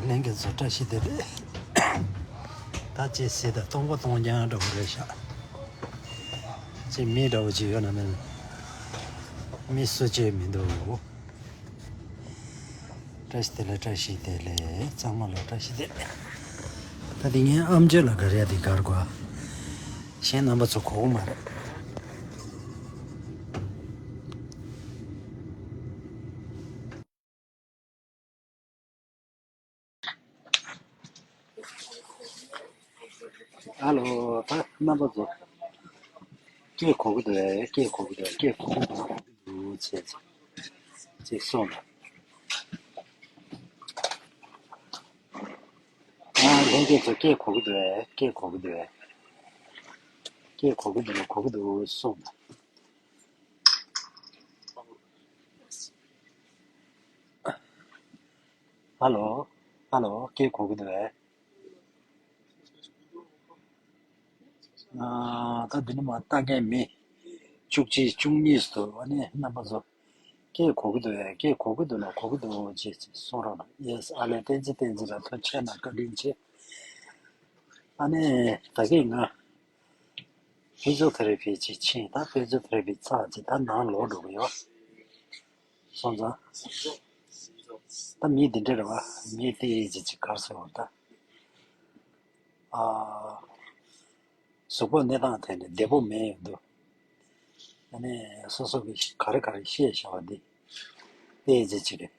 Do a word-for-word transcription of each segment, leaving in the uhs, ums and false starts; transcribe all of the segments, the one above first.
ལྷན་རྒྱས་ཚོ་བཀྲ་ཤིས་བདེ་ལེགས། ད་ཅི་ཟེར་ད་སྟོང་པ་སྟོང་རྐྱང་འདྲ་བོ་རེད་ཤག་ཅི་མི་འདྲ་བོ་ཅིག་ཡོད་ན་མིན། མི་སུ་གཅིག་མི་འདུག་བཀྲ་ཤིས་བདེ་ལེགས། བཀྲ་ཤིས་བདེ་ལེགས། ཚང་མ་ལ་བཀྲ་ཤིས་བདེ་ལེགས། ད་དེ་ངའི་ཨམ་ཅོག་ལ་ག་རེ་ཡ་དེ་གར་གོ། གཞན་རྣམ་པ་ཚོ་གོ་གི་མ་རེད། ཨ་ལོ། ད་རྣམ་པ་ཚོ། སྐད་གོ་གི་འདུག་གས། སྐད་གོ་གི་འདུག་སྐད་གོ་གི་འདུག་གོ་གི་འདུག་བྱས་ཚེ། ཅིག་སོང་ལ། ཨ་ལྷན་རྒྱས་ཚོ་སྐད་གོ་གི་འདུག་གས། སྐད་གོ་གི་འདུག་གས། སྐད་གོ་གི་འདུག་གོ་གི་འདུག་སོང་ལ། ཧ་ལོ། ཧ་ལོ། སྐད་གོ་གི་འདུག་གས། ཨ། ད་འདི་ནི་མ་ལྟ་མཁན་མི་བཅུ་གཅིག་བཅུ་གཉིས་སུ་འདུག་ཨ་ནི་རྣམ་པ་ཚོ། སྐད་གོ་གི་འདུག་གས། སྐད་གོ་གི་འདུག་ལ་གོ་གི་འདུག་ཅེས་གསུང་རོགས་གནང་། ཡེས། ཨ་ལས། བསྟན་འཛིན། བསྟན་འཛིན་ལགས་ཐུགས་རྗེ་གནང་། བཀའ་དྲིན་ཆེ། ཨ་ནི་ད་གིན་ང་ཕི་ཛི་ཡོ་ཐེ་ར་པི་ཅིག་ཕྱིན། ད་ཕི་ཛི་ཡོ་ཐེ་ར་པི་ཚར་ཅིག་ད་ནང་ལོག་འགྲོ་གི་ཡོད། སོང་ཙང་། ད་མི་འདི་འདྲ་རེད་བ། མི་དེ་ཡི་ཅིག་གར་སོང་བ་ད། ཨ། གཟུགས་པོ་གནས་སྟངས་ཐད་ནས་བདེ་པོ་མེད་ཡོང་དུས། ཨ་ནི་སོ་སོ་གིས་ག་རེ་ག་རེ་བཤད་བཞག་པ་འདི། དེ་ཡི་ཅིག་གིས་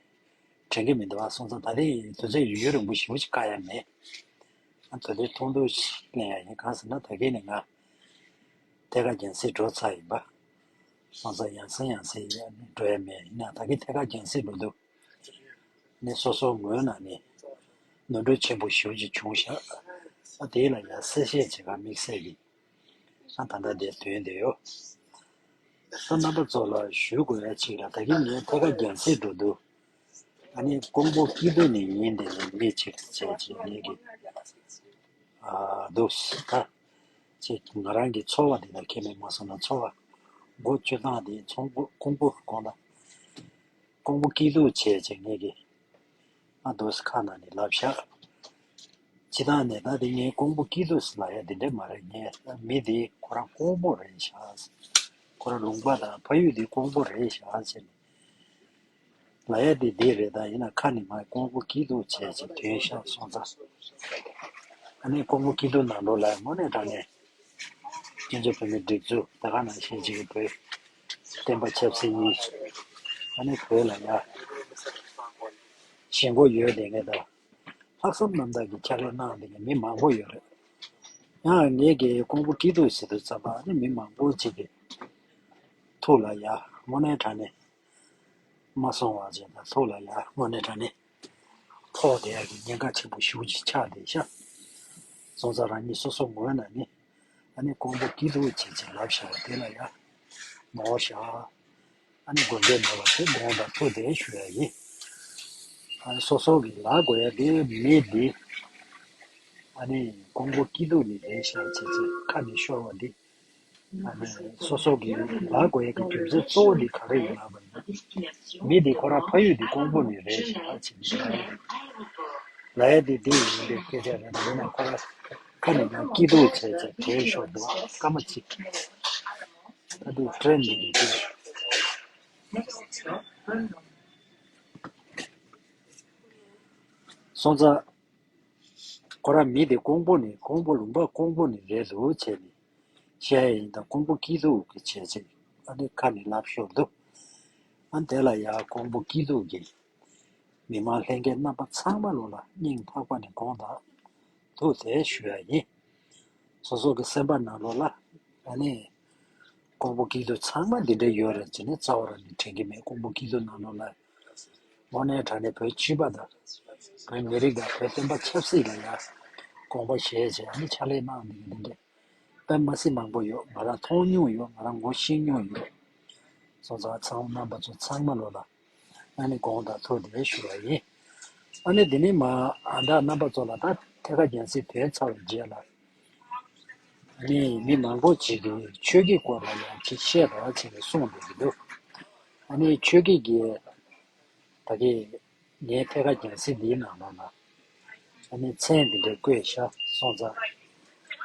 དྲན་གྱི་མི་འདུག་བ། སོང་ཙང་ད་རེས་དུས་ཚོད་ཡུན་རིང་པོ་ཞེ་པོ་ཅིག་བཀག་ཡ་མེད། ང་ད་དུང་ཐུང་ཐུང་ཞིག་གླེང་ཡ་ཡིན། གང་ཟེར་ན་ད་གིན་ནས་ང་ཐད་ཀར་རྒྱང་སྲིང་འགྲོ་ཚར་ཡིན་པ། སོང་ཙང་ཡང་སེ་ཡང་སེ་འགྲོ་ཡ་མེད། ཡིན་ན་ད་གིན་ཐད་ཀར་རྒྱང་སྲིང་འགྲོ་དུས་ནི་སོ་སོའི་ངོས་ནས་ནི་ནོར་འཁྲུལ་ཆེན་པོ་ཞེ་པོ་ཅིག་བྱུང་ཤག་ཨ་དེ་ལ་ཡང་གསལ་བཤད་བྱེད་གར་དམིགས་བསལ་གྱི་ཨ་ད་ལྟ་དེ་དོན་དེ་ཡོད། ད་རྣམ་པ་ཚོ་ལ་ཞུ་དགོས་ཡ་ཅིག་ལ། ད་གིན་ངས་ཐད་ཀར་རྒྱང་སྲིང་འགྲོ་དུས་ཨ་ནི་ཀོང་པོ་སྐྱིད་སྡུག་ནས་ཡིན། དེ་ནས་མི་གཅིག་བྱས་ཅིག་ངེད་ཀྱི་ཨ་འདུག་ད་ཅིག་ང་རང་གི་ཚོར་བ་དེ་དང་ཁྱད་མེད་མ་སོང་ན། ཚོར་བ་འགོ་བཅུག་སྟངས་དེ་ཚོང་པོ་ཀོང་པོ་གོང་ལ་ཀོང་པོ་སྐྱིད་སྡུག་བྱས་ཅིག་ངེད་ཀྱི་ཨ་འདུག་ཁ་ནང་ནས་ལབ་ཤག་སྤྱིར་བཏང་ནས་ད་དེ་ངས་ཀོང་པོ་སྐྱིད་སྡུག་ཟེར་ལབ་ཡ་དེ་འདྲ་མ་རེད། ངས་མི་དེ་ཁོ་རང་ཀོང་པོ་རེད་ཤག་ཁོ་རང་ལུང་པ་དང་ཕ་ཡུལ་དེ་ཀོང་པོ་རེད་ཤག་ཟེར་ནས་ལབ་ཡ་དེ་དེ་རེད། ད་ཡིན་ན་ཁ་ནས་མར་ཀོང་པོ་སྐྱིད་སྡུག་བྱས་ཅིག་དོན་ཤག་སོང་ཙང་། ཨ་ནི་ཀོང་པོ་སྐྱིད་སྡུག་ནང་ལོགས་ལ་དངོས་གནས་དྲང་གནས་སྤྱི་ཚོགས་བོད་མིའི་སྒྲིག་འཛུགས་ད་ག་ནང་བཞིན་ཅིག་གི་བོད་བསྟན་པ་ཆབ་སྲིད་གཉིས། ཨ་ནི་བོད་ལ་ཡ་ཞེན་ཁོག་ཡོད་བསྡད་མཁན་དང་། ལྷག་བསམ་རྣམ་དག་གི་ཕྱག་ལས་གནང་བསྡད་མཁན་མི་མང་པོ་ཡོད་རེད། ཡང་ངེད་ཀྱིས་ཀོང་པོ་སྐྱིད་སྡུག་ཟེར་དུས་ཙམ་པ་ནི་མི་མང་པོ་ཅིག་གི་ཐུགས་ལ་ཡ་དངོས་གནས་དྲང་གནས་མ་སོང་བ་ཅིག་དང་། ཐུགས་ལ་ཡ་དངོས་གནས་དྲང་གནས་ཕོག་བསྡད་ཡ་གི་ཉེན་ཁ་ཆེན་པོ་ཞེ་པོ་ཅིག་ཆགས་བསྡད་ཤག་སོང་ཙང་རང་ཉིད་སོ་སོ་ངོས་ནས་ནི་ཨ་ནི་ཀོང་པོ་སྐྱིད་སྡུག་བྱས་ཅིག་ལབ་བཞག་པ་དེ་ལ་ཡ་མ་འོ་ཤག་ཨ་ནི་དགོས་འདོད་མེད་པ་དེ་དགོངས་དག་ཐུགས་བདེ་ཞུ་ཡ་ཡིན། ཨ་ནི་སོ་སོ་གི་ལབ་དགོས་ཡ་དེ་མི་འདི་ཨ་ནི་ཀོང་པོ་སྐྱིད་སྡུག་ནི་རེད་ཤག་བྱས་ཚེ་ཁ་ནས་ཤོར་བ་འདི། ཨ་ནི་སོ་སོ་གི་ལབ་དགོས་ཡ་གི་རྒྱུ་མཚན་གཙོ་བོ་འདི་ག་རེ་ཡིན་ལབ་པ་ཡིན་ན། མི་འདི་ཁོ་རང་ཕ་ཡུལ་འདི་ཀོང་པོ་ནི་རེད་ཤག་བྱས་ནས་ལབ་ཡ་འདི་འདི་ཡིན་པའི་སྐད་ཆ་རེད། ཡིན་ན་ཁོ་རང་ཁ་ནས་ཀྱང་སྐྱིད་སྡུག་བྱས་ཚེ་དེ་ཤོར་འདུག་ཨ། སྐར་མ་གཅིག་ད་དེ་ཊི་རེན་འདི་གི་དེ་སོང་ཙང་། ཁོ་རང་མི་དེ་ཀོང་པོ་ནས་ཀོང་པོ་ལུང་པ་ཀོང་པོ་ནས་རེད་འདུག་བྱས་ནས་བཤད་ཡ་ཡིན། ད་ཀོང་པོ་སྐྱིད་སྡུག་གི་བྱས་ཚེ་ཨ་ནི་ཁ་ནས་ལབ་ཤོར་འདུག་ཨ་དེ་ལ་ཡ་ཀོང་པོ་སྐྱིད་སྡུག་གི་མི་མང་ལྷན་རྒྱས་རྣམ་པ་ཚང་མ་ལོ་ལ་སྙིང་ཐག་པ་ནས་དགོངས་དག་ཐུགས་བདེ་ཞུ་ཡ་ཡིན། སོ་སོ་གི་སེམས་པ་ནང་ལོགས་ལ་ཨ་ནི་ཀོང་པོ་སྐྱིད་སྡུག་ཚང་མ་འདི་འདྲ་ཡོད་རེད་ཅེས་ནི་རྩ་བ་རང་ནས་དྲན་གྱི་མེད། ཀོང་པོ་སྐྱིད་སྡུག་ནང་ལོགས་ལ་དངོས་གནས་དྲང་གནས་བོད་སྤྱི་པ་དང་བོད་མི་རིགས་དང་བོད་བསྟན་པ་ཆབ་སྲིད་ལ་ཡང་དགོངས་པ་བཞེས་བྱས་ཨ་ནི་ཕྱག་ལས་གནང་འདི་འདི་འདྲ་དཔེ་མ་སྲིད་མང་པོ་ཡོད། ང་རང་མཐོང་མྱོང་ཡོད། ང་རང་ངོ་ཤེས་མྱོང་ཡོད། སོང་ཙང་ཚང་མ་རྣམ་པ་ཚོ་ཚང་མ་ལོ་ལ་ཨ་ནི་དགོངས་དག་ཐུགས་བདེ་ཞུ་བ་ཡིན། ཨ་ནི་འདི་ནི་མ་ཨ་ད་རྣམ་པ་ཚོ་ལ་ད་ཐད་ཀར་རྒྱང་སྲིང་ཐོན་ཚར་བའི་རྗེས་ལ་ཨ་ནི་མི་མང་པོ་ཅིག་གིས་ཆོས་ཀྱི་སྐོར་ལ་ཡང་ཅིག་བཤད་རོགས་བྱས་ནས་གསུངས་བསྡད་ཀྱི་འདུག་ཨ་ནི་ཆོས་ཀྱི་གི་ད་གི་ངའི་ཐད་ཀར་རྒྱང་སྲིང་འདིའི་ནང་ལོགས་ལ་ ཨ་ནི་མཚན་འདི་འདྲ་བཀོད་བཞག་སོང་ཙང་།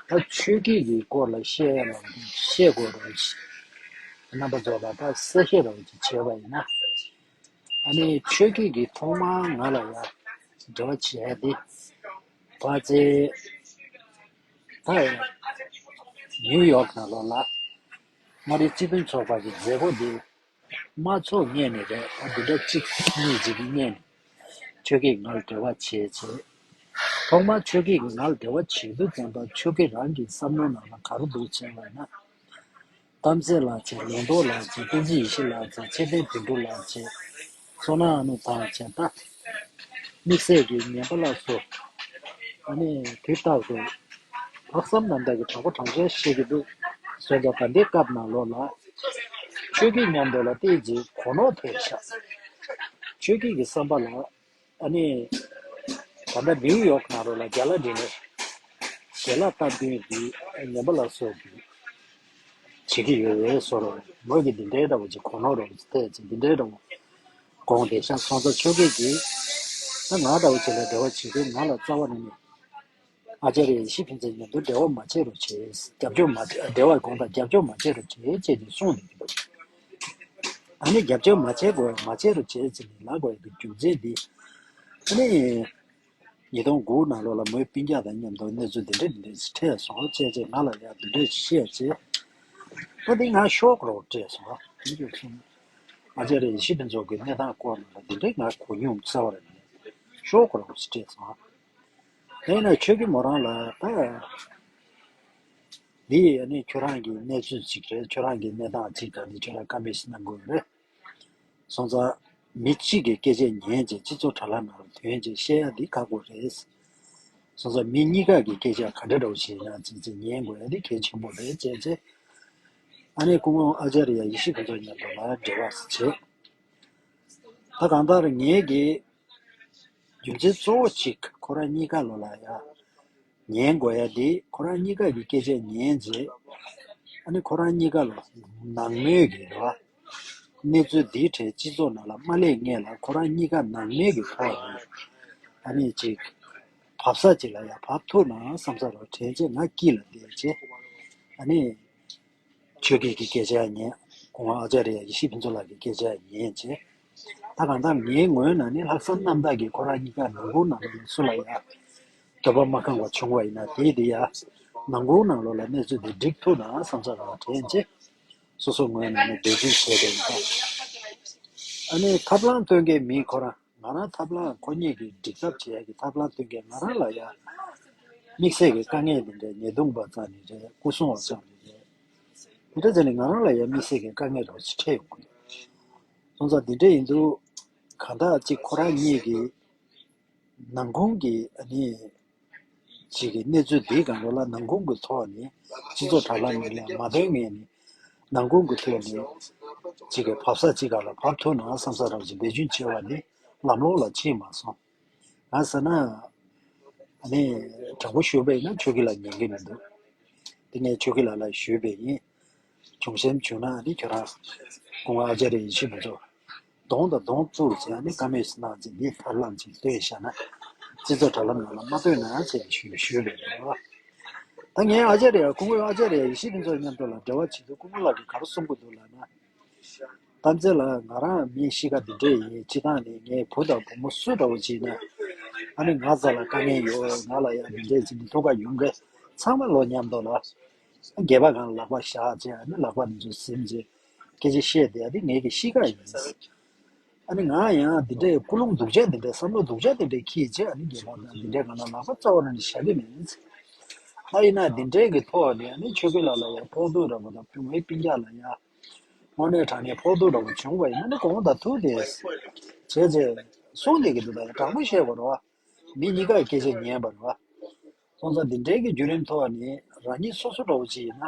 ད་ཆོས་སྐད་ཀྱི་སྐོར་ལ་བཤད་ཡ་ལ་བཤད་དགོས་རེད། རྣམ་པ་ཚོ་ལ་ད་གསལ་བཤད་རང་ཅིག་བྱས་པ་ཡིན་ན། ཨ་ནི་ཆོས་སྐད་ཀྱི་ཐོག་མར་ང་ལ་ཡ་འབྲེལ་བ་བྱས་ཏེ། ཕལ་ཆེར་ད་ཡ་ནིའུ་ཡོག་ནང་ལོགས་ལ་མངའ་རིས་སྤྱི་མཐུན་ཚོགས་པ་གི་མཛད་སྒོ་འདི་མ་ཚོགས་སྔོན་ནས་རེད། ཨ་འདི་འདྲ་གཅིག་གཉིས་ཅིག་གི་སྔོན་ནས་ཆོས་སྐད་ང་ལ་འབྲེལ་བ་བྱས་བྱས། ཐོག་མར་ཆོས་སྐད་ཀྱི་ང་ལ་འབྲེལ་བ་བྱེད་དུས་ཙམ་པ་ཆོས་སྐད་རང་གི་བསམ་བློ་ནང་ལ་ག་རེ་འདུག་བྱས་པ་ཡིན་ན། གཏམ་ཚེ་ལགས་བྱས། ལུང་རྟོགས་ལགས་བྱས། བསྟན་འཛིན་ཡེ་ཤེས་ལགས་བྱས། ཚེ་བརྟན་དོན་གྲུབ་ལགས་བྱས། བསོད་ནམས་ཨ་ནུ་ཐང་བྱས། ད་དམིགས་བསལ་གྱི་ངན་པ་ལ་སོགས། ཨ་ནི་དུས་རྟག་ཏུ་ལྷག་བསམ་རྣམ་དག་གི་དྲང་པོ་དྲང་བཞག་བཤད་ཀྱི་འདུག་བཟོ་འདྲ། ད་ལྟའི་སྐབས་ནང་ལོགས་ལ་ཆོས་སྐད་མཉམ་དུ་ལ་བལྟས་རྗེས་གོ་ནོར་ཐེབས་ཤག་ཆོས་སྐད་ཀྱི་བསམ་པ་ལ། ཨ་ནི་ད་ལྟ་ནིའུ་ཡོག་ནང་ལོགས་ལ་རྒྱ་ལ་འདི་ནས་ཞལ་ལག་སྟབས་བསྟུན་གྱི་ངན་པ་ལ་སོགས་ཀྱི་བྱེད་ཀྱི་ཡོད་རེད་བཟོ་འདྲ། མོས་ཀྱི་འདི་འདྲའི་འདྲ་བོ་ཅིག་གོ་ནོར་རོགས་ཐེབས་ཅིག་འདི་འདྲའི་འདྲ་བོ་དགོངས་བསྡད་ཤག་སོང་ཙང་ཆོས་སྐད་ཀྱིས་ད་ང་འདྲ་བོ་ཅིག་ལ་འབྲེལ་བ་བྱེད་དུས་ང་ལ་རྩ་བ་ནས་ནི་ཨ་ཙརྱ་ཡེ་ཤེས་ཕུན་ཚོགས་མཉམ་དུ་འབྲེལ་བ་མ་བྱེད་རོགས་བྱེད། རྒྱབ་སྐྱོར་མ་བྱེད། འབྲེལ་བ་དགོངས་དག་རྒྱབ་སྐྱོར་མ་བྱེད་རོགས་བྱེད་ཅེས་ནས་གསུངས་ནས་འདུག་ཨ་ནི་རྒྱབ་སྐྱོར་མ་བྱེད་དགོས། མ་བྱེད་རོགས་བྱེད་ཅེས་ནས་ལབ་དགོས་ཡག་གི་རྒྱུ་མཚན་འདི། ཨ་ནི་ཉིས་སྟོང་དགུ་ནང་ལོགས་ལ་མོའི་སྤུན་ཀྱག་དང་མཉམ་དུ་གནས་ཚུལ་འདི་འདྲ་འདི་འདྲ་ཞིག་འཕྲད་སོང་བྱས་རྗེས་ང་ལ་ཡང་འདི་འདྲ་ཞིག་བཤད་རྗེས། ད་འདི་ང་ཤོག་རོགས་སྤྲད་སོང་། དེ་འདྲ་སོང་། ཨ་ཙརྱ་ཡེ་ཤེས་ཕུན་ཚོགས་ཀྱི་གནས་སྟངས་སྐོར་ལ་འདི་འདྲའི་ང་གོ་མྱོང་གསར་བ་རེད། ཤོག་རོགས་ཞིག་སྤྲད་སོང་། དེ་ན་ཆོས་སྐྱིད་མོ་རང་ལ་ད་འདི་ཨ་ནི་ཁྱོད་རང་གི་གནས་ཚུལ་ཅིག་རེད། ཁྱོད་རང་གི་གནས་སྟངས་ཅིག་དང་ནི་ཁྱོད་རང་བཀའ་མོལ་ཞིག་གནང་དགོས་རེད། སོང་ཙང་མི་གཅིག་གི་སྐད་ཆ་ཉན་རྗེས་སྤྱི་ཚོགས་དྲ་ལམ་ནང་ལ་ཐོན་རྗེས་བཤད་ཡ་འདི་ཁག་པོ་རེད། སོང་ཙང་མི་གཉིས་ཀ་གི་སྐད་ཆ་ག་འདྲ་འདྲ་བོ་ཞིག་ཡིན་ན་ཅིག་ཅིག་ཉན་དགོས་ཡ་འདི་གལ་ཆེན་པོ་རེད་བྱས་རྗེས། ཨ་ནི་སྐུ་ངོ་ཨ་ཙརྱ་ཡེ་ཤེས་ཕུན་ཚོགས་མཉམ་དུ་ལ་འབྲེལ་བ་བྱས། ད་གང་ལྟར་ངེད་ཀྱི་རྒྱུ་མཚན་གཙོ་བོ་གཅིག་ཁོ་རང་གཉིས་ཀ་ལོ་ལ་ཡ་ཉན་དགོས་ཡ་དེ། ཁོ་རང་གཉིས་ཀ་གི་སྐད་ཆ་ཉན་རྗེས་ཨ་ནི་ཁོ་རང་གཉིས་ཀ་ལ་ནང་མོལ་གྱི་རེད་བ། གནས་ཚུལ་འདིའི་གྲས་སྤྱི་ཚོགས་ནང་ལ་མ་སླེབས་སྔོན་ལ་ཁོ་རང་གཉིས་ཀ་ནང་མོལ་གྱི་ཐོག་ནས་ཨ་ནི་ཅིག་བབས་ས་ཅིག་ལ་ཡ་བབས་ཐུབ་ན་བསམ་ས་རེད་བྱས་རྗེས་ང་དཀྱིལ་ལ་བསྡད་རྗེས་ཨ་ནི། ཆོས་སྐད་ཀྱི་སྐད་ཆ་ཉན། སྐུ་ངོ་ཨ་ཙརྱ་ཡེ་ཤེས་ཕུན་ཚོགས་ལགས་ཀྱི་སྐད་ཆ་ཉན་བྱས། ད་གང་ལྟར་ངའི་ངོས་ནས་ནི་ལྷག་བསམ་རྣམ་དག་གིས་ཁོ་རང་གཉིས་ཀ་ནང་ཁུལ་ནང་ལོགས་ལ་སུ་ལ་ཡང་འདོད་པ་མ་ཁེངས་པ་བྱུང་བ་ཡིན་ན་དེ་དེ་ཡང་ནང་ཁུལ་ནང་ལོགས་ལ་གནས་ཚུལ་དེ་འགྲིག་ཐུབ་ན་བསམ་ས་རང་དྲན་བྱས། སོ་སོ་ངོས་ནས་ནི་འབད་བརྩོན་བྱས་པ་ཡིན་ད། ཨ་ནི་ཐབས་ལམ་སྟོན་མཁན་མི་ཁོ་རང་ང་རང་ཐབས་ལམ་ཁོ་གཉིས་ཀྱི་འགྲིག་ཐབས་བྱེད་ཡག་གི་ཐབས་ལམ་སྟོན་མཁན་ང་རང་ལ་ཡང་དམིགས་བསལ་གྱི་དཀའ་ངལ་འདི་འདྲའི་ཉེས་རྡུང་པ་ཙམ་ནས་རེད། སྐུ་སྲུང་བ་ཙམ་ནས་རེད། དེ་འདྲ་བྱས་ནས་ང་རང་ལ་ཡང་དམིགས་བསལ་གྱི་དཀའ་ངལ་རོགས་ཅིག་འཕྲད་ཡོང་གི་ཡོད། སོང་ཙང་འདི་འདྲ་ཡིན་དུས་གང་ལྟར་ཅིག་ཁོ་རང་གཉིས་ཀྱི་ནང་ཁུལ་གྱི་ཨ་ནི་ཅིག་གི་གནས་ཚུལ་འདིའི་སྒང་ལོགས་ལ་ནང་ཁུལ་གྱི་ཐོག་ནས་སྤྱི་ཚོགས་དྲ་ལམ་ནས་ལས་མ་ཐོན་ངེས་ནས་ནང་ཁུལ་གྱི་ཐོག་ནས་ཅིག་གི་བབས་ས་ཅིག་ག་ལ་བབས་ཐུབ་ན་བསམ་ས་རང་ཅིག་འབད་བརྩོན་བྱས་པ་ནི་ལམ་ལྷོང་ལ་ཕྱིན་མ་སོང་། ང་ཟེར་ན། ཨ་ནི། དྲང་པོ་ཞུས་པ་ཡིན་ན་ཆོས་སྐྱིད་ལགས་ཉན་གི་མི་འདུག་དེ་ངས་ཆོས་སྐྱིད་ལགས་ལ་ཞུས་པ་ཡིན། བྱུང་སེམས་བྱུང་ན་ཨ་ནི་ཁྱོད་རང་སྐུ་ངོ་ཨ་ཙརྱ་ཡེ་ཤེས་ཕུན་ཚོགས་གདོང་དང་གདོང་བཙུགས་བྱས་ཨ་ནི་བཀའ་མོལ་ཞིག་གནང་བྱས་འདི་ཐབས་ལམ་ཅིག་བཏོན་བཞག་ན། སྤྱི་ཚོགས་དྲ་ལམ་ནང་ལ་མ་བཏོན་ན་ཅེས་ཞུས་ཞུས་པ་ཡིན། ད་ངས་ཨ་ཙརྱ་སྐུ་ངོ་ཨ་ཙརྱ་ཡེ་ཤེས་ཕུན་ཚོགས་མཉམ་དུ་ལ་འབྲེལ་བ་བྱེད་དུས་སྐུ་ངོ་ལགས་ཀྱིས་ག་རེ་གསུང་གི་འདུག་ལབ་ན། གཏམ་ཚེ་ལགས་ང་རང་མི་གཤིས་ཀ་འདི་འདྲས་ཡིན། སྤྱིར་བཏང་ནས་ངའི་བུ་དང་བུ་མོ་སུ་འདྲ་བོ་ཅིག་ཡིན་ན། ཨ་ནི་ང་རྩ་ལ་དཀའ་ངལ་ཡོད། ང་ལ་ཡང་འདི་འདྲས་ཅིག་ནི་ཐུག་ག་ཡོང་གི་ཚང་མ་ལོ་མཉམ་དུ་ལ། སྒལ་པ་སྒང་ལ་ལག་པ་བཞག་བྱས་ཨ་ནི་ལག་པ་འདི་ཚོ་ཟིན་བྱས་སྐད་ཆ་བཤད་བསྡད་ཡ་འདི་ངའི་གི་གཤིས་ཀ་ཡིན། ཨ་ནི་ང་ཡང་འདི་འདྲས་ཀུན་སློང་སྡུག་ཅག་འདི་འདྲས་བསམ་བློ་སྡུག་ཅག་འདི་འདྲས་འཁྱེར་བྱས་ཨ་ནི་སྒལ་པ་དང་འདི་འདྲས་སྒང་ལ་ལག་པ་རྩ་བ་ནས་བཞག་གི་མེད། ད་ཡིན་ན་འདི་འདྲས་ཀྱི་ཐོག་ནས་ཨ་ནི་ཆོས་སྐྱིད་ལགས་ལ་ཡང་ཕོག་ཐུག་འདྲ་པོ་དང་བུ་མོའི་སྤུན་ཀྱག་ལ་ཡང་། དངོས་གནས་དྲང་གནས་ཕོག་ཐུག་འདྲ་པོ་བྱུང་བ་ཡིན་ན་ནི་དགོངས་དག་ཐུག་དེ། བྱས་རྗེས་གསུངས་བསྡད་ཀྱི་འདུག་ད་ཡང་དྲང་པོ་བཤད་དགོས་རེད་བ། མི་གཉིས་ཀའི་སྐད་ཆ་ཉན་པ་རེད་བ། སོང་ཙང་འདི་འདྲའི་གི་བརྒྱུད་རིམ་ཐོག་ནས་རང་ཉིད་སོ་སོ་འདྲ་པོ་ཅིག་ཡིན་ན།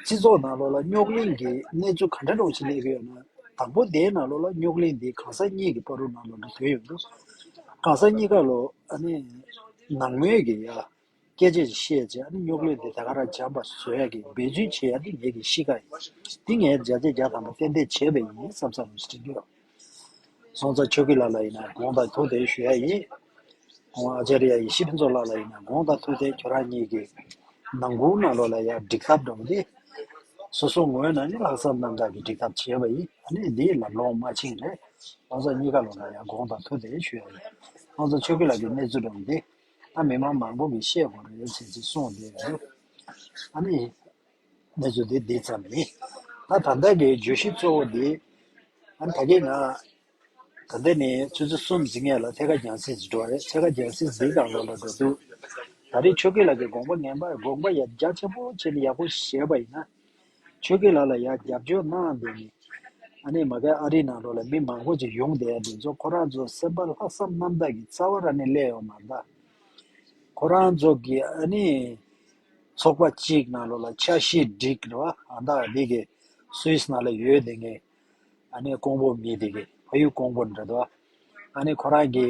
སྤྱི་ཚོགས་ནང་ལོགས་ལ་རྙོག་གླེང་གི་གནས་ཚུལ་ག་འདྲ་འདྲ་པོ་ཅིག་སླེབས་ཀྱི་ཡོད་ན། དང་པོ་དེའི་ནང་ལོགས་ལ་རྙོག་གླེང་འདི་གང་ཟག་གཉིས་ཀྱི་བར་དུ་ནང་ལོགས་ལ་ཐོན་ཡོང་དུས། གང་ཟག་གཉིས་ཀ་ལོ་ཨ་ནི་ནང་མོལ་གྱི་ཡ། སྐད་ཆ་ཞིག་བཤད་རྗེས་ཨ་ནི་རྙོག་གླེང་དེ་ད་ག་རང་འཇམ་པ་བཟོ་ཡ་གི་འབད་བརྩོན་བྱེད་ཡ་དེ་ངེད་ཀྱི་གཤིས་ཀ་ཡིན། དེ་ངས་བརྒྱ་ཆ་བརྒྱ་ཐམ་པ་ཏན་ཏན་བྱས་པ་ཡིན་བསམ་བསམ་ཞིག་དྲན་གྱི་ཡོད། སོང་ཙང་ཆོས་སྐྱིད་ལགས་ལ་ཡིན་ན་དགོངས་དག་ཐུགས་རྗེ་ཆེ་ཞུ་ཡ་ཡིན། ཨ་ཅཱརྱ་ཡེ་ཤེས་ཕུན་ཚོགས་ལགས་ལ་ཡིན་ན་དགོངས་དག་ཐུགས་བདེ། ཁྱོད་རང་གཉིས་ཀྱི་ནང་ཁུལ་ནང་ལོགས་ལ་ཡ་སྒྲིག་ཐབས་འདྲ་བོ་འདི་སོ་སོ་ངོས་ནས་ནི་ལྷག་བསམ་རྣམ་དག་གིས་སྒྲིག་ཐབས་བྱས་པ་ཡིན། ཨ་ནི་འདི་ལམ་ལྷོང་མ་ཕྱིན་རེད། ང་ཚོ་གཉིས་ཀ་ལོགས་ལ་ཡ་དགོངས་དག་ཐུགས་བདེ་ཞུ་ཡ་ཡིན། ང་ཚོ་ཆོས་སྐྱིད་ལགས་ཀྱི་གནས་ཚུལ་འདྲ་བོ་འདི་ད་མི་མང་མང་པོ་གིས་ཤེས་དགོས་རེད་ཟེར་ཅིག་གསུངས་བསྡད་ཡོད། ཨ་ནི་གནས་ཚུལ་དེ་འདི་ཙམ་ཡིན། ད་ད་ལྟ་གི་བརྗོད་གཞི་གཙོ་བོ་འདི། ཨ་ནི་ད་གིན་ང་ད་ལྟ་ནས་ཆུ་ཚོད་གསུམ་ཟིན་ངེས་ལ་ཐད་ཀར་རྒྱང་སྲིང་ཞིག་འགྲོ་བ་རེད། ཐད་ཀར་རྒྱང་སྲིང་འདི་སྒང་ལོགས་ལ་འགྲོ་དུས། ད་རེས་ཆོས་སྐྱིད་ལགས་ཀྱི་དགོངས་པ་ངན་པ་དགོངས་པ་ཡ་རྒྱ་ཆེན་པོ་བྱས་ནས་ཡག་པོ་བཞེས་པ་ཡིན་ན། ཆོས་སྐྱིད་ལགས་ལ་ཡ་རྒྱབ་སྐྱོར་གནང་བསྡད་ནས། ཨ་ནི་མ་གི་ཨ་རིའི་ནང་ལོགས་ལ་མི་མང་པོ་ཅིག་ཡོང་བསྡད་ཡ་འདི་ཚོ་ཁོ་རང་ཚོ་སེམས་པ་ལྷག་བསམ་རྣམ་དག་གིས་རྩ་བ་རང་ནས་སླེབས་ཡོད་མ་རེད་ད། ཁོ་རང་ཚོ་གི་ཨ་ནི་ཚོགས་པ་གཅིག་ནང་ལོགས་ལ་འཆར་གཞི་སྒྲིག་རེད་བ། ཨ་ད་འདི་གི་སུད་སི་ནང་ལ་ཡོད་བསྡད་མཁན་ཨ་ནི་ཀོང་པོ་མི་དེ་གི་ཕ་ཡུལ་ཀོང་པོ་འདྲ་འདུག་ཨ་ནི་ཁོ་རང་གི་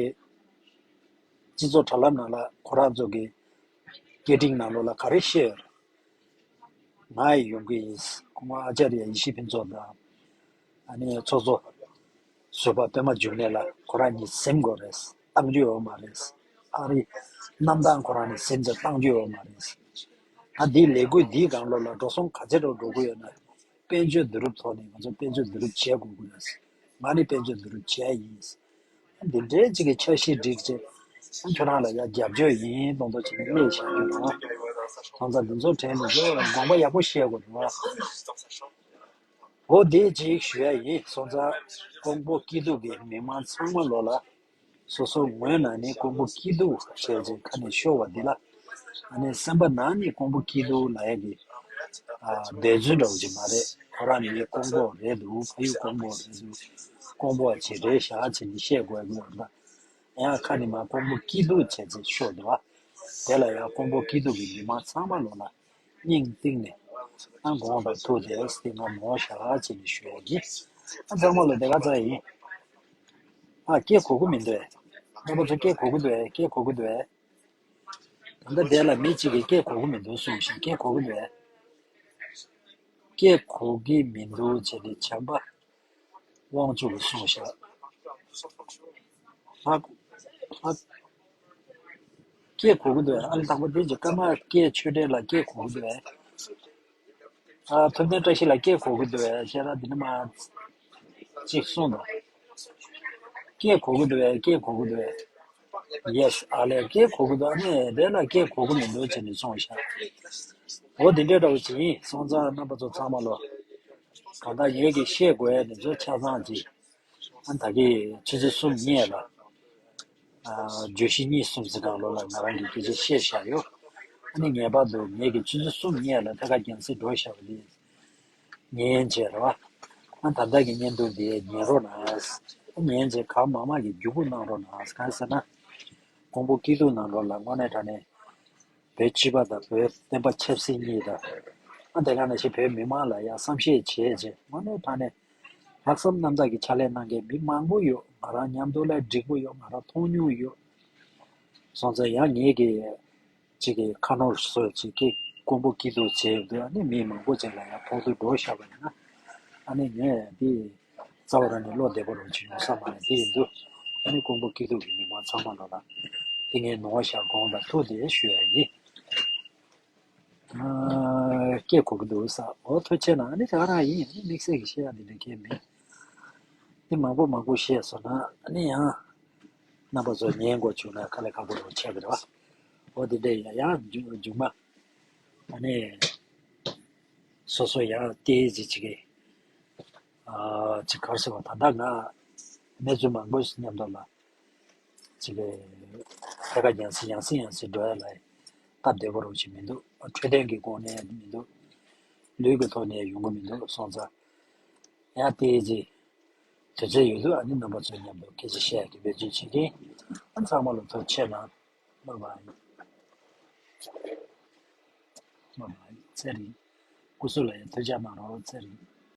སྤྱི་ཚོགས་དྲ་ལམ་ནང་ལ་ཁོ་རང་ཚོ་གི་སྐད་འཕྲིན་ནང་ལོགས་ལ་ག་རེ་བཤད་ཡོད་རེད། ང་ཡི་ཡོང་གི་ཡིན། སྐུ་ངོ་ཨ་ཅཱརྱ་ཡེ་ཤེས་ཕུན་ཚོགས་དང་། ཨ་ནི་ཚོགས་གཙོ་ཟུར་པ་པད་མ་འབྱུང་གནས་ལགས་ཁོ་རང་གཉིས་ཟིན་དགོས་རེད། བཏང་རྒྱུ་ཡོད་མ་རེད། ཨ་རི་གནམ་ཐང་ཁོ་རང་ནས་ཟིན་ཚེ་བཏང་རྒྱུ་ཡོད་མ་རེད། ད་འདི་ལས་འགུལ་འདིའི་སྒང་ལོགས་ལ་འགྲོ་སོང་ག་ཚད་འགྲོ་འགྲོ་གི་ཡོད་ན། དཔལ་འབྱོར་བསྡུ་རུབ་ཐོག་ནས་ང་ཚོ་དཔལ་འབྱོར་བསྡུ་རུབ་བྱེད་དགོས་ཀྱི་རེད། ང་ནི་དཔལ་འབྱོར་བསྡུ་རུབ་བྱེད་ཡ་ཡིན། འདི་འདྲའི་ཅིག་གི་འཆར་གཞི་སྒྲིག་བྱས། ཁྱོད་རང་ལ་ཡ་རྒྱབ་སྐྱོར་ཡིན་མདོག་མདོག་བྱས་ནས་སླེབས་བཞག་གི་འདུག་སོང་ཙང་འདི་ཚོ་དྲན་ནས་ཚོ་དགོངས་པ་ཡག་པོ་བཞེས་དགོས་འདུག་འོ་དེ་ཅིག་ཞུ་ཡ་ཡིན། སོང་ཙང་ཀོང་པོ་སྐྱིད་སྡུག་གི་མི་མང་ཚང་མ་ལོ་ལ། སོ་སོ་ངོས་ནས་ནི་ཀོང་པོ་སྐྱིད་སྡུག་བྱས་ཅིག་ཁ་ནས་ཤོར་བ་འདི་ལ། ཨ་ནི་སེམས་པ་ནང་ནས་ཀོང་པོ་སྐྱིད་སྡུག་ལབ་ཡ་གི་ཨ་འབད་བརྩོན་འདྲ་བོ་ཅིག་མ་རེད། ཁོ་རང་ནི་ཀོང་པོ་རེད་འདུག་ཕ་ཡུལ་ཀོང་པོ་རེད་འདུག་ཀོང་པོ་ཅིག་རེད་ཤག་ཅེས་ནི་བཤད་དགོས་ཀྱི་ཡོད་རེད། ཡང་ཁ་ནས་མར་ཀོང་པོ་སྐྱིད་སྡུག་བྱས་ཅིག་ཤོར་འདུག་བ། དེ་ལ་ཡང་ཀོང་པོ་སྐྱིད་སྡུག་གི་མི་མང་ཚང་མ་ལོ་ལ་སྙིང་གཏིང་ནས་ཨ་དགོངས་དག་ཐུགས་བདེ་ཟེར་ང་མོ་ཤག་ཅེས་ནི་ཞུ་ཡ་གི། ཨ་ཚང་མ་ལོ་དེ་ག་ཚ་ཡིན། ཨ་སྐད་གོ་གི་མི་འདུག་ཨེ། རྣམ་པ་ཚོ་སྐད་གོ་གི་འདུག་ཨེ། སྐད་གོ་གི་འདུག་ཨེ། ད་ལྟ་དེ་ལ་མི་གཅིག་གིས་སྐད་གོ་གི་མི་འདུག་གསུངས་ཤིང་། སྐད་གོ་གི་འདུག་ཨེ། སྐད་གོ་གི་མི་འདུག་བྱས་ཏེ་བྱམས་པ་དབང་ཕྱུག་གིས་གསུངས་ཤག་ཧ་ཧ། སྐད་གོ་གི་འདུག་ཨེ། ཨ་ལས་དང་པོ་དེ་གཅིག་ཀརྨ་སྐད་ཆོས་སྒྲོན་ལ་སྐད་གོ་གི་འདུག་ཨེ། ཨ་ཐུབ་བསྟན་བཀྲ་ཤིས་ལ་སྐད་གོ་གི་འདུག་ཨེ། ཤེས་ར་འདི་ནི་མ་གཅིག་གསུངས་དང་། སྐད་གོ་གི་འདུག་ཨེ། སྐད་གོ་གི་འདུག་ཨེ། ཡེ་སི། ཨ་ལས་སྐད་གོ་གི་འདུག་ཨ་ནི་དེ་ལ་སྐད་གོ་གི་མི་འདུག་ཅེས་ནས་གསུངས་ཤག་འོ་དེ་འདྲ་འདྲ་བོ་ཅིག་ཡིན། སོང་ཙང་རྣམ་པ་ཚོ་ཚང་མ་ལོ། གང་ལྟར་ངེད་ཀྱིས་བཤད་དགོས་ཡ་དེ་ཚོ་ཆ་ཚང་ཅིག་ཨ་ད་གི་ཆུ་ཚོད་གསུམ་སྔོན་ལ། ཨ་བརྗོད་གཞི་གཉིས་གསུམ་ཙམ་སྒང་ལོགས་ལ་ང་རང་གིས་སྐད་ཆ་བཤད་བཞག་ཡོད། ཨ་ནི་ངེས་པར་དུ་ངེད་ཀྱིས་ཆུ་ཚོད་གསུམ་སྔོན་ལ་ཐད་ཀར་རྒྱང་སྲིང་འགྲོ་བཞག་པ་དེ་ཉན་བྱས་རེད་བ། ཨ་ད་ལྟ་གི་བརྙན་ཐུང་དེ་ཉན་རོགས་གནང་། ཨ་ཉན་བྱས་གང་མང་མང་གིས་བརྒྱུད་སྐུར་གནང་རོགས་གནང་། གང་ཟེར་ན། ཀོང་པོ་སྐྱིད་སྡུག་ནང་ལོགས་ལ་དངོས་གནས་དྲང་གནས་བོད་སྤྱི་པ་དང་བོད་བསྟན་པ་ཆབ་སྲིད་གཉིས་དང་། ཨ་དེ་ག་ནང་བཞིན་བོད་མི་མང་ལ་ཡང་བསམ་ཤེས་བྱས་བྱས་དངོས་གནས་དྲང་གནས། ལྷག་བསམ་རྣམ་དག་གིས་ཕྱག་ལས་གནང་མཁན་མི་མང་པོ་ཡོད། ང་རང་མཉམ་དུ་ལས་འགྲིག་པོ་ཡོད། ང་རང་མཐོང་མྱོང་ཡོད། སོང་ཙང་ཡང་ངེད་ཀྱི་གཅིག་གི་ཁ་ནོར་བཟོས་ཅིག་གི་ཀོང་པོ་སྐྱིད་སྡུག་བྱས་འདུག་ཨ་ནི་མི་མང་པོ་ཅིག་ལ་ཡང་ཕོག་ཐུག་འགྲོ་བཞག་པ་ཡིན་ན། ཨ་ནི་ངས་འདི་རྩ་བ་རང་ནས་བློ་བདེ་པོ་རང་ཅིག་ཡོང་ས་མ་རེད། དེ་ཡིན་དུས་ཨ་ནི་ཀོང་པོ་སྐྱིད་སྡུག་གི་མི་མང་ཚང་མ་ལ་ལ་དེ་ངས་ནོར་བཞག་དགོངས་དག་ཐུགས་བདེ་ཞུ་ཡ་ཡིན། སྐད་གོ་གི་འདུག་ས། འོ་ཐུགས་རྗེ་གནང་། ཨ་ནི་དེ་ག་རང་ཡིན། ཨ་ནི་དམིགས་བསལ་གྱི་བཤད་ཡ་འདི་འདྲ་གང་ཡང་མེད། འདི་མང་པོ་མང་པོ་བཤད་སོང་ན་ཨ་ནི་ཡང་རྣམ་པ་ཚོ་ཉན་དགོས་བྱུང་ན་དཀའ་ལས་ཁག་པོ་རང་ཆགས་ཀྱི་རེད་བ། འོ་དེ་འདྲ་ཡིན་ན་ཡང་མཇུག་མཇུག་མ་ཨ་ནི་སོ་སོ་ཡང་བལྟས་ཟིན་ཅིག་གི་ཨ་ཅིག་ག་རེ་ཟེར་བ། ད་ལྟ་ང་གནས་ཚུལ་མང་པོ་ཞིག་མཉམ་དུ་ལ། ཅིག་གི་ཐད་ཀར་ཡང་སེ་ཡང་སེ་ཡང་སེ་འགྲོ་ཡ་ལ་སྟབས་བདེ་པོ་རང་ཞིག་མི་འདུག་འཕྲོད་བསྟེན་གྱི་སྒོ་ནས་མི་འདུག་ལུས་ཀྱི་ཐོག་ནས་ཡོང་གི་མི་འདུག་སོང་ཙང་ཡང་ལྟས་ཀྱི་དུས་ཚོད་ཡོད་དུས་ཨ་ནི་རྣམ་པ་ཚོ་མཉམ་དུ་སྐད་ཆ་བཤད་ཡ་གི་འབད་བརྩོན་བྱེད་ཀྱིན། ཨ་ཚང་མ་ལ་ཐུགས་རྗེ་གནང་། བྷའི་བྷའི། བྷའི་བྷའི། ཚེ་རིང་། སྐུ་གཟུགས་ལ་ཡང་ཐུགས་ཅག་གནང་རོགས། ཚེ་རིང་།